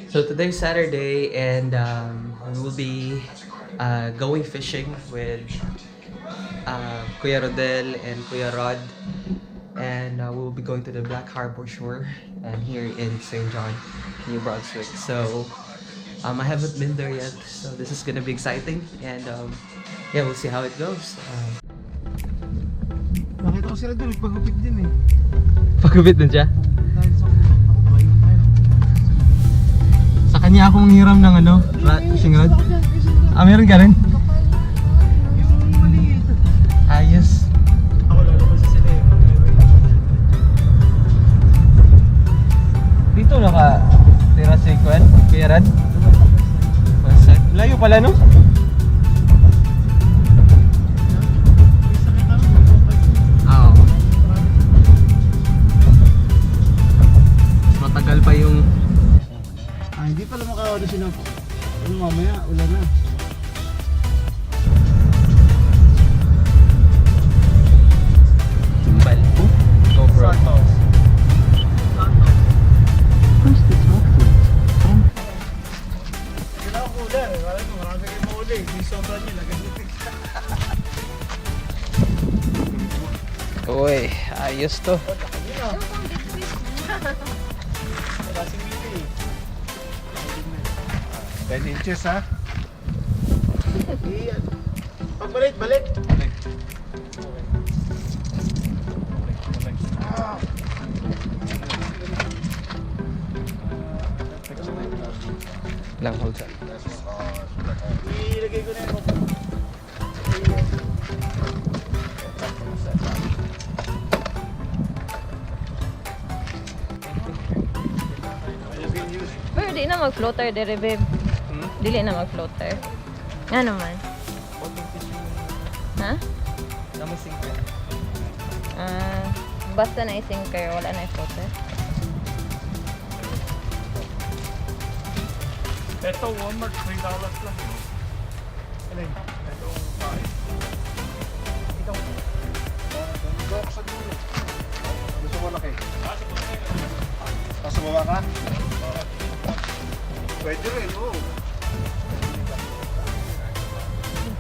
So today's Saturday and we will be going fishing with Kuya Rodel and Kuya Rod, and we will be going to the Black Harbor Shore and here in St. John, New Brunswick. So I haven't been there yet, so this is gonna be exciting and yeah, we'll see how it goes. Nakita ko sila doon, nagpagupit din eh. Pagupit din siya? Dahil sa ako, baka yun tayo. Sa kanya akong hiram ng ano, fishing rod. Ah, meron ka rin? Yung maliit. Ayos. Ako lalabas sa sila eh. Dito naka tira si Kwan, Kuya Rad. West side. Layo pala, no? Oo. Mas matagal pa yung Ah, hindi pala makakawala sila. Ano mamaya, wala na. Timbal. GoPro. Wala akong cooler. Wala ko, marami kayong mahuli. Yung sobra niyo, lagay. Uy, ayos to. Wala si Willie eh. 10 inches ha? Iyan. Pagbalik, balik. Balik. Ah. Lang, hold on. Ilagay ko na yun. Pero di na mag-floater dere, babe. Hmm? Dili na mag-floater. Nga naman. Ha? Naman sinker. Ah, basta na i-sinker, wala na i-floater. Ito, Walmart, $3 lang yun. Alin? Itong kain. Ikaw. Doon ako sa dulo. Gusto mo laki? Tapos baba ka? Pwede rin, oo.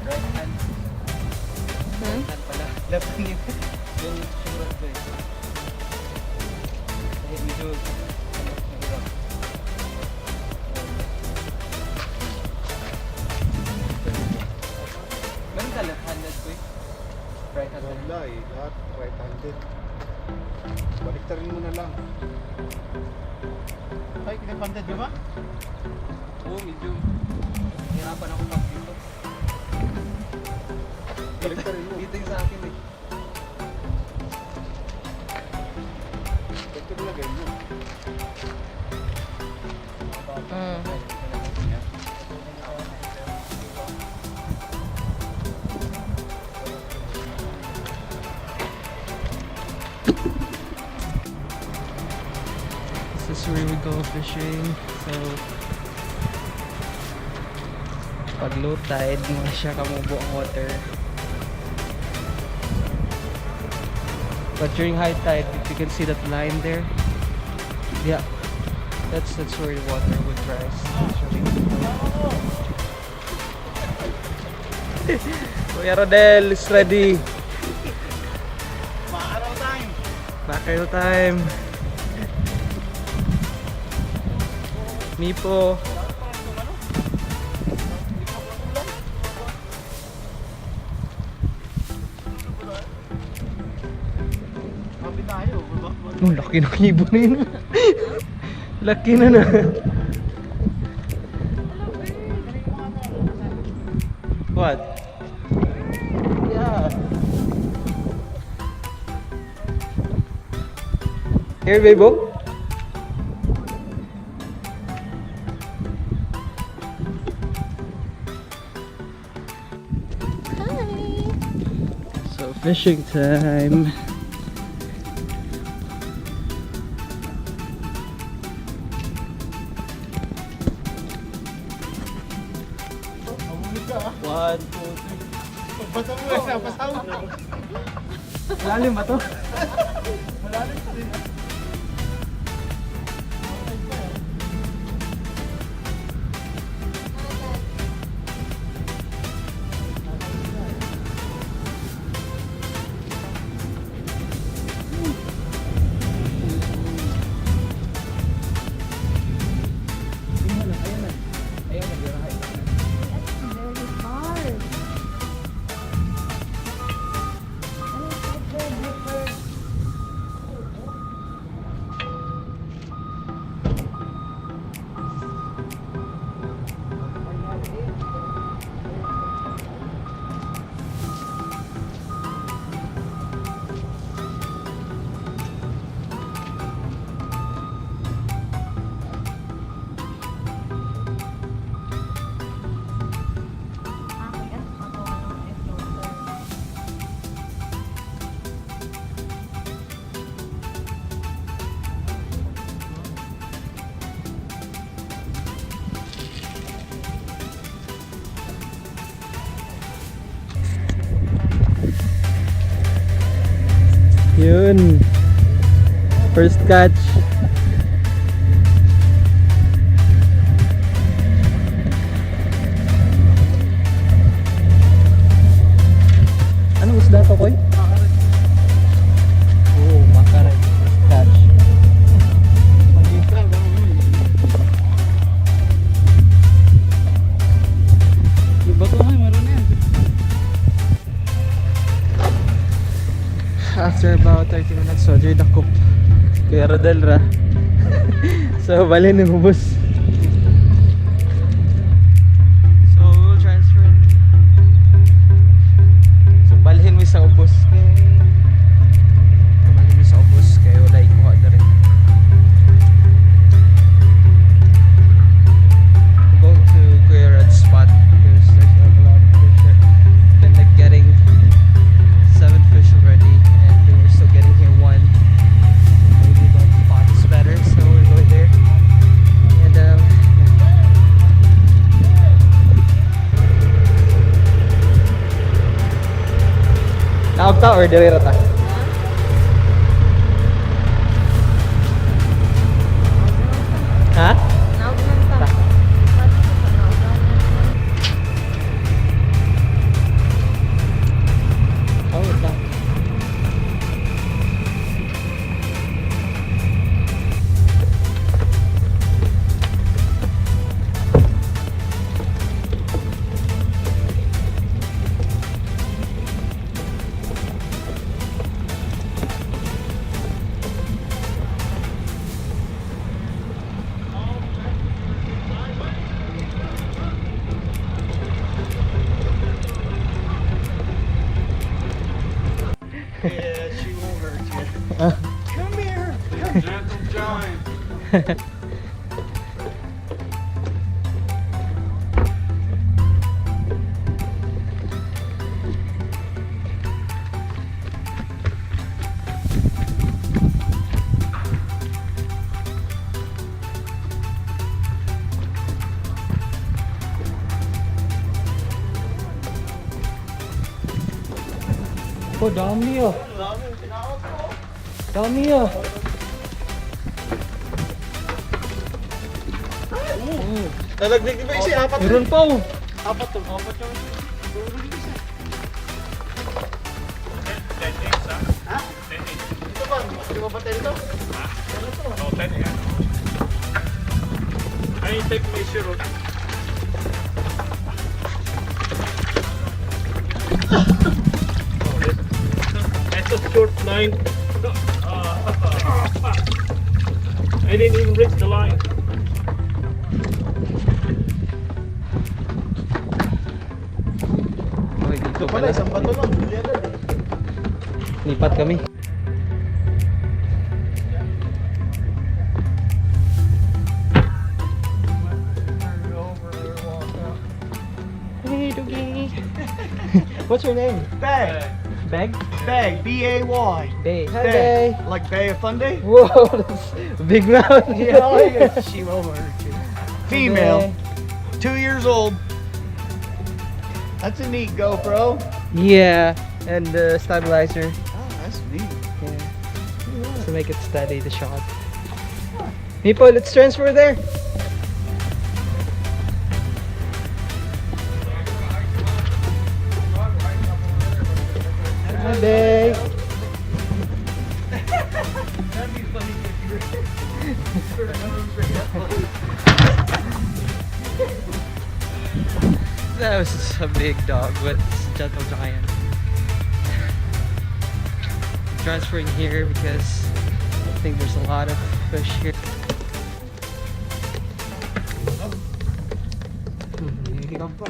Right hand. Hmm? Right hand pala. Left hand yung fishing rod ko eh. Dahil medyo ano, mahirap. Meron ka left-handed ko eh. Right hand. Wala eh, lahat right-handed. Baliktarin mo na lang. Ay, kinapantad ka ba? Oo, medyo hirapan ako pag dito. Baliktarin mo. Dito yung sa akin eh. Ganito nilagay mo. This is where we go fishing. So, pag low tide, mga siya kamubo ang water. But during high tide, if you can see that line there, yeah, that's where the water would rise. Actually. Kuya Rodel is ready. Maaraw time. Mackerel time. Mipo. Kapi tayo. Baba. Oh, laki ng ibon na yun. Laki na na. What? Yeah. Here, bebo. Hi! So, fishing time. One, two, three. Pagbasa mo eh, nabasa mo. Lalim ba to? Malalim pa rin ah. Yun. First catch. Anong isda to, Koy? Oh, mackerel. First catch. Mag-extra, gano'n yun. Yung bato nga, meron na yan. After about 30 minutes, so diri dakop. Kuya Rodel ra. So balhin ni ubos. So we'll transfer. So balhin mi sa ubos kay balhin mi sa ubos kay wala ikuha diri. We're going to Kuya Rod's spot because there's like a lot of fish there. Been like getting seven fish already, and we're still getting here one. Maybe that spot is better, so we're going there. And yeah. Naog ta or diri ra ta? Ha? Naog man ta. Oh, ta. Yeah, she won't hurt you. Come here. Gentle giant. Oh, dami oh. Dami oh. Nalaglag di ba isa? Apat. Meron pa oh. Apat to. Apat yung 10 8 ah. 10 8. Ito ba? Di ba ba tayo ito? Oh, 10 8. Ay, tape measure. Oh. That's a short line. I didn't even reach the line. Okay, dito Ito pala, isang bato lang. Huli agad eh. Lipat kami. Hey, doggy. What's your name? Bay. Beg? Bay. B-A-Y. Bay. Hi, Bay. Like Bay of Fundy? Whoa, that's a big mouth. Yeah, she won't hurt you. Female, 2 years old. That's a neat GoPro. Yeah, and the stabilizer. Oh, that's neat. Yeah. To make it steady, the shot. Mipo, let's transfer there. Hi, Bay. That'd be funny if you That was a big dog, but it's a gentle giant. Transferring here because I think there's a lot of fish here. Pa.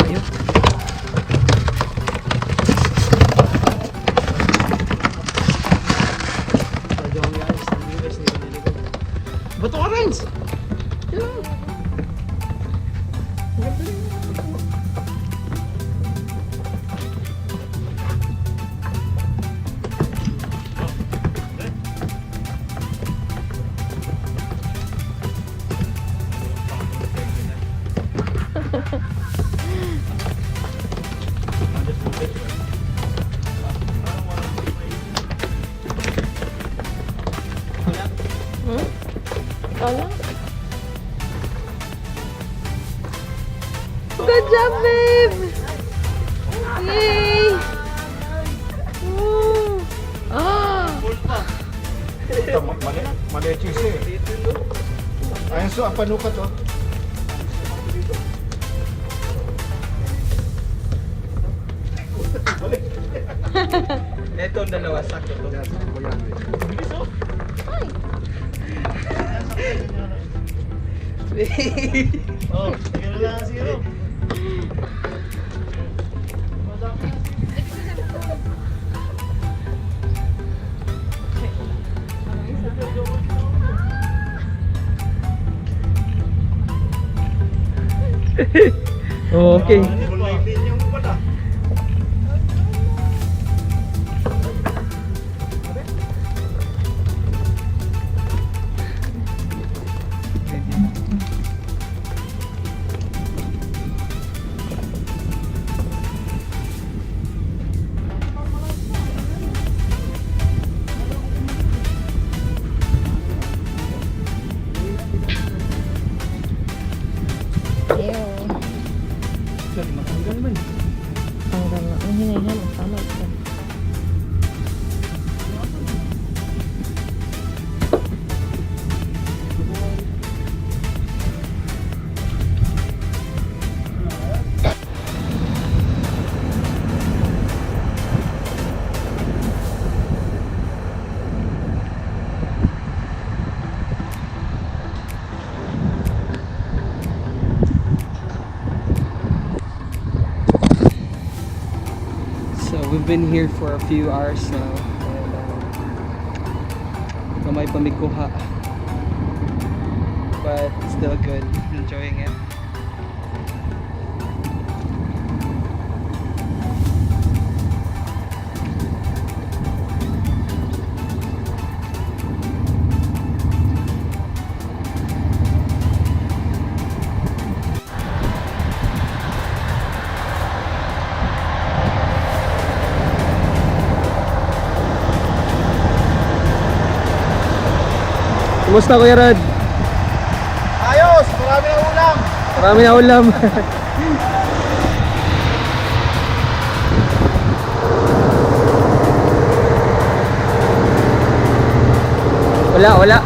Yun. Bato ka, Renz! Yan. panukat oh. Balik. Ito ang dalawa, sakto to. Yan, sakto yan. Ay! Oh, ganun lang ang zero. Okay. Wala yung linya mo pala. Ew. Sorry, matanggal man. Tanggal na. Ang hinayhan, tama ito. So we've been here for a few hours now and gamay pa mi kuha. But still good, enjoying it. Kumusta, Kuya Rod? Ayos! Marami na ulam! Marami na ulam. Wala, wala.